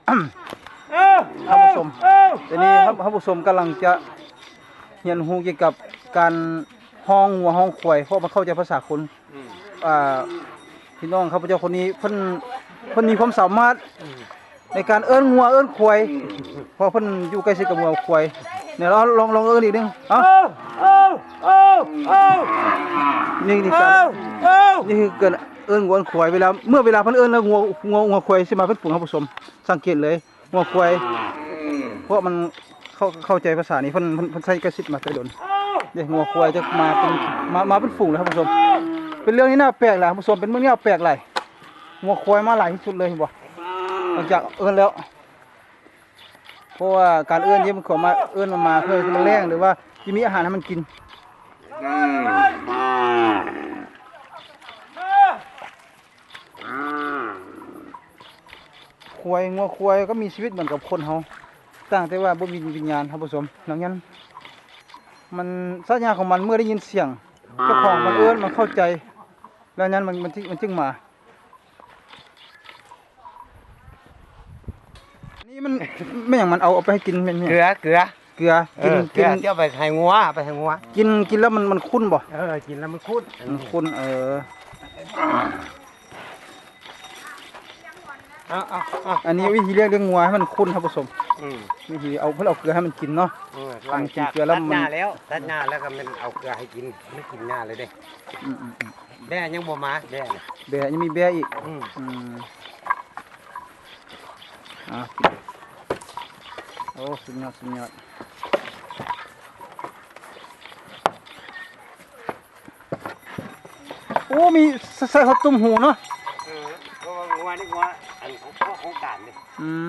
ທ່ານຜູ້ຊົມ ເອີ ເອີ ເອີ ດຽວນີ້ທ່ານ ທ່ານຜູ້ຊົມກຳລັງຈະຮຽນຮູ້ກ່ຽວກັບການຮ້ອງງົວຮ້ອງຄວາຍ ເພາະມັນເຂົ້າໃຈພາສາຄົນ ອືມ ອ່າ ພີ່ນ້ອງຂ້າພະເຈົ້າຄົນນີ້ເພິ່ນ ເພິ່ນມີຄວາມສາມາດ ອືມ ໃນການເອີ້ນງົວເອີ້ນຄວາຍ ເພາະເພິ່ນຢູ່ໃກ້ຊິດກັບງົວຄວາຍ. ເນຍ ລອງ ລອງ ລອງເອີ້ນອີກໜຶ່ງ ເອົ້າ ນີ້ ນີ້ການ ນີ້ຄືການເອີ້ນງົວເອີ້ນຄວາຍ ເວລາ ເມື່ອເວລາເພິ່ນເອີ້ນແລ້ວ ງົວ ງົວ ງົວຄວາຍຊິມາເປັນຝູງ ທ່ານຜູ້ຊົມ ສັງເກດເລີຍ ງົວຄວາຍ ເພາະມັນເຂົ້າ ເຂົ້າໃຈພາສານີ້ ເພິ່ນ ເພິ່ນ ເພິ່ນໃຊ້ໃກ້ຊິດມາແຕ່ດົນເດ້. ງົວຄວາຍຈະມາເປັນ ມາ ມາເປັນຝູງເລີຍ ທ່ານຜູ້ຊົມ. ເປັນເລື່ອງທີ່ໜ້າແປກຫຼາຍ ທ່ານຜູ້ຊົມ ເປັນມື້ນີ້ແປກຫຼາຍ ງົວຄວາຍມາຫຼາຍທີ່ສຸດເລີຍ ເຫັນບໍ່ ຫຼັງຈາກເອີ້ນແລ້ວ ເພາະວ່າການເອີ້ນທີ່ມັນເຂົ້າມາ ເອີ້ນມັນມາເພື່ອມັນແລ້ງ ຫຼືວ່າຊິມີອາຫານໃຫ້ມັນກິນ. ຄວາຍ ງົວຄວາຍກໍມີຊີວິດເໝືອນກັບຄົນເຮົາ ຕ່າງແຕ່ວ່າບໍ່ມີວິນຍານ ທ່ານຜູ້ຊົມ. ດັ່ງນັ້ນ ມັນ ສັນຍາຂອງມັນເມື່ອໄດ້ຍິນສຽງເຈົ້າຂອງມັນເອີ້ນ ມັນເຂົ້າໃຈ ແລ້ວນັ້ນມັນ ມັນຈຶ່ງ ມັນຈຶ່ງມາ. ນີ້ມັນ ແມ່ນຫຍັງ ມັນເອົາ ເອົາໄປໃຫ້ກິນ ແມ່ນຫຍັງ? ເກືອ ເກືອ ເກືອ ເອີ ກິນ ເກືອ ກິນ ທີ່ເອົາໄປໃຫ້ງົວ ເອົາໄປໃຫ້ງົວ ກິນ ກິນແລ້ວມັນ ມັນຂຸ້ນບໍ່? ເອີ ກິນແລ້ວມັນຂຸ້ນ ມັນຂຸ້ນ ເອີ. ເອົາ ເອົາ ເອົາ ອັນນີ້ວິທີລ້ຽງ ລ້ຽງງົວໃຫ້ມັນຂຸ້ນ ທ່ານຜູ້ຊົມ. ອືມ ວິທີເອົາ ເພິ່ນເອົາເກືອໃຫ້ມັນກິນເນາະ. ເອີ ຫຼັງຈາກຕັດຫຍ້າແລ້ວ ມັນ ຕັດຫຍ້າແລ້ວກໍແມ່ນເອົາເກືອໃຫ້ກິນ ມັນກິນຫຍ້າເລີຍເດ້. ອືມໆໆ ແບ້ຍັງບໍ່ມາ ແບ້ນະ ແບ້ ຍັງມີແບ້ອີກ. ອືມ ອືມ ອ່າ ໂອ້ ສຸດຍອດ ສຸດຍອດ. ໂອ້ ມີ ໃສ່ ໃສ່ຮອດຕຸ້ມຫູເນາະ. ເອີ ເພາະວ່າງົວນີ້ ງົວອັນຂອງ ຂອງການເດ້. ອືມ